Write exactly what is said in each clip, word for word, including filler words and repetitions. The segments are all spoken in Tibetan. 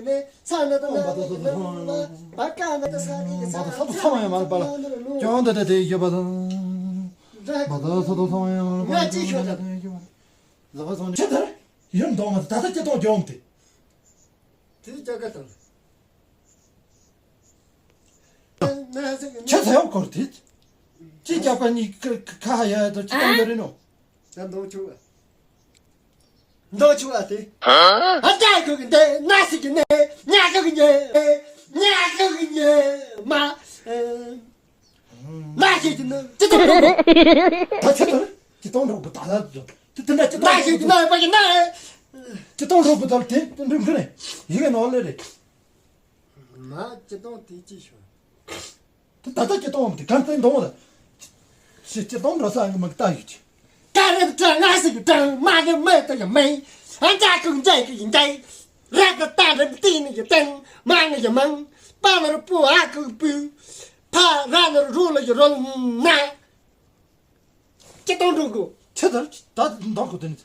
ནས་ས་ན་ད་ན་ནི་གི་ན་ལ་བ་ཀ་ན་ད་ས་གི་གི་ས་ན་ད་ས་ན་ཡ་མ་ལ་པ་ལ་ཀྱང་ད་ད་དེ་ཡོད་པ་དང་། མ་ད་ས་ད་ས་ཡ་མ་ལ་པ་ང་ཅི་ཤོད་ད། ལ་བ་སོང་ཆེ་དར་ཡོད་མདོ་ང་ད་ད་ད་ཀྱ་ཏོང་གྱོང་དེ། དེ་ཀྱ་ཀ་དང་། ཆེ་ས་ཡོད་སྐོར་དེ། ཅི་ཀྱ་ཀ་ནི་ཁ་ཧ་ཡ་ད་ཅི་ཏང་ཡོད་རེད་ནོ། ད་མདོ་ཆུ་བ། མདོ་ཆུ་བ་དེ། ཨ་ཅག་ཁུ་གི་འདི་ན་སི་གི་ནས་ཉ་ཁུ་གི་ཉེ། ཉ་ཁུ་གི་ཉེ་མ། ན་ཤེས་ཀྱི་ནི་ཅི་ཏོང་འགྲོ་གོ། ད་ཆ་ཏོ་ཅི་ཏོང་འགྲོ་གོ་ད་ལ་ཅི་ཏི་ན་ཅི་ཏོང་ན་ཤེས་ཀྱི་ན་པ་གི་ན། ཅི་ཏོང་འགྲོ་གོ་ད་ལ་དེ་འགྲིམ་གི་ནས་ཡི་གེ་ནོར་ལེ་རེད། ན་ཅི་ཏོང་དེ་ཅི་ཤོད། དེ་ད་ལྟ་ཅི་ཏོང་དེ་གང་དེ་འདོང་ད། ཅི་ཅི་ཏོང་འགྲོ་ས་ཡང་མི་ལྟ་ཡོད་ཅི། ཀ་རེ་ཏྲ་ང་སི་གི་ཏྲ་མ་གི་མེ་ཏ་ཡ་མེ། ཨ་ཅག་ཀུ་འཇའ་གི་ཡིན་འཇའ། ར་ཏ་ཏ་ར་ཏི་ནི་གི་ཏན་མ་ནི་གི་མང་། པ་ན་རུ་པུ་ཨ་ཀུ་པུ། ཕ་ར་ན་རུ་རུ་ལ་གི་རོལ་ན། ཅི་ཏོང་འགྲོ་གོ། ཆེ་དར་ད་འདང་གོ་དེ་ནི།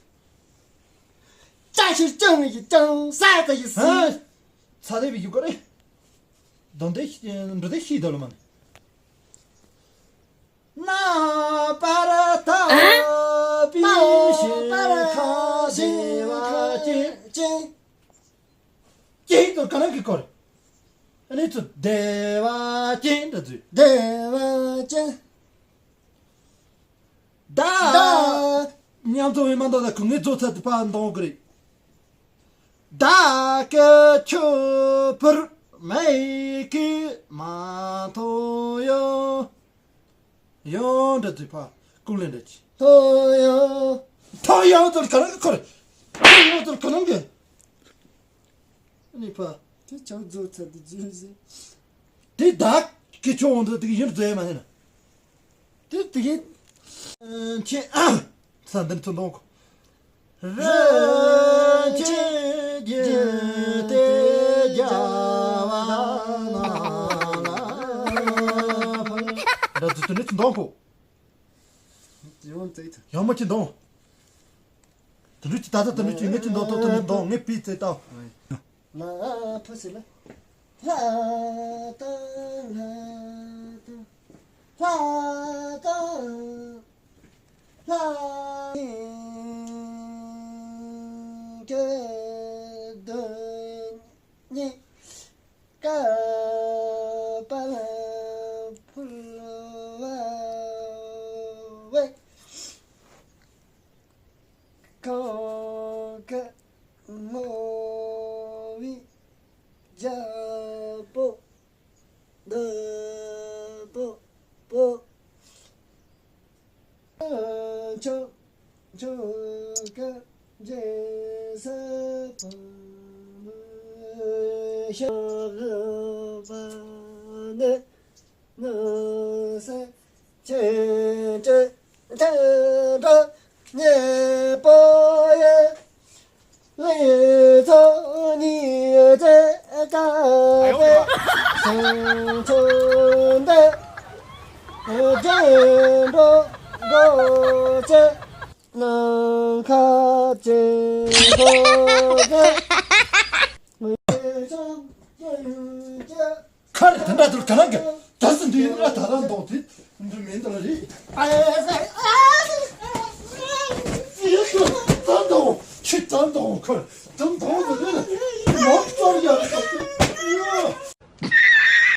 ཅ་ཤི་ཅང་ཡི་ཅང་ས་ད་ཡི་སི། ཧ། ས་དེ་བི་ཡུ་གོ་རེ། དོན་དེ་འགྲོ་དེ་ཤི་དོ་ལ་མ་ནི། ན་པ་ར་ད་པི་ཤི་ཁ་དེ་བ་ཅི། ཅི་དོ་ག་ན་གི་སྐོར། ཨ་ནི་ཚུ་བདེ་བ་ཅན་འདྲ་ཚུ། བདེ་བ་ཅན། ད། ད། མཉམ་དུ་བའི་མ་འདོད་ད་གུང་ངེ་རྫོགས་ཚར་དུ་ཕར་འདོང་གི་རེད། ད་ཀི་ཆུ་བུར་མེ་ཀི་མ་ཐོ་ཡོ། ཡོ་འདྲ་ཚུ་ཕར་ཀུང་ལེན་འདྲ་ཅི། ཐོ་ཡོ། ཐོ་ཡོ་ཚུར་ག་རང་གི་ཁོར། ཐོ་ཡོ་ཚུར་ག་རང་གི། ཨ་ནི་ཕ། དེ་ཆག་རྫོགས་ཚར་དུ་རྫོགས་ཟེར། དེ་བདག་གི་ཆོག་འོང་དུ་དེ་གི་ཡིན་རྫོགས་ཡ་མ་ཡིན་ན། དེ་དེ་གི། ཁྱེད་ཨ། ས་འདིར་ཚུར་འདོང་གོ། ར་ཆེ་རྒྱུ་དེ་རྒྱ་བ་ན་ལ་ཕ། ར་ཚུར་དེ་ནི་ཚུར་འདོང་གོ། ཡོང་ཙེ་ཐུ། ཡང་མ་ཅི་འདོང་། དུ་ལུ་ཅི་ད་ད་དུ་ལུ་ཅི་ངེ་ཅི་འདོང་ཏོ་དུ་ལུ་འདོང་ངེ་པི་ཙེ་ཏོ། ལ་ཕུ་སི་ལ། ལྷ་ད་ལྷ་ད། ལྷ་ད་ལྷ། ཀེ་དུ་ཉི། ཀ་པ་ལ་ཕུལ་བ་བས། ཁོ་ཀ་ངོ་བི་རྒྱ་པོ་འདི་པོ་པོ། ཆོ་ཆོ་ཀ་རྗེ་ས་པ་མ་ཤ་རུ་པ་ནི་ནི་ས་ཆེ་ཏྲེ་ཏྲེ་ཏྲ་ཉེ་པོ་ཡེ། ལི་ཚོ་ནི་ཙེ་ཀ་པེ་སང་ཆོ་འདེ། རྒྱན་འགྲོ་འགྲོ་ཅེ་ནང་ཁ་ཅེ་འགྲོ་ཅེ། ཁར་དེ་འདྲ་དུ་ག་ལང་གི་ད་སི་འདི་ཡིན་ན་ད་རང་འདོག་དེ་འདི་མིན་ད་རེད། ཨ་ཡ་ཨ་ཡ་ཙི་ཡ་ཙི་ཙམ་དང་ཁྱི་ཙམ་དང་ཁར་ཙམ་དང་དུ་རེད།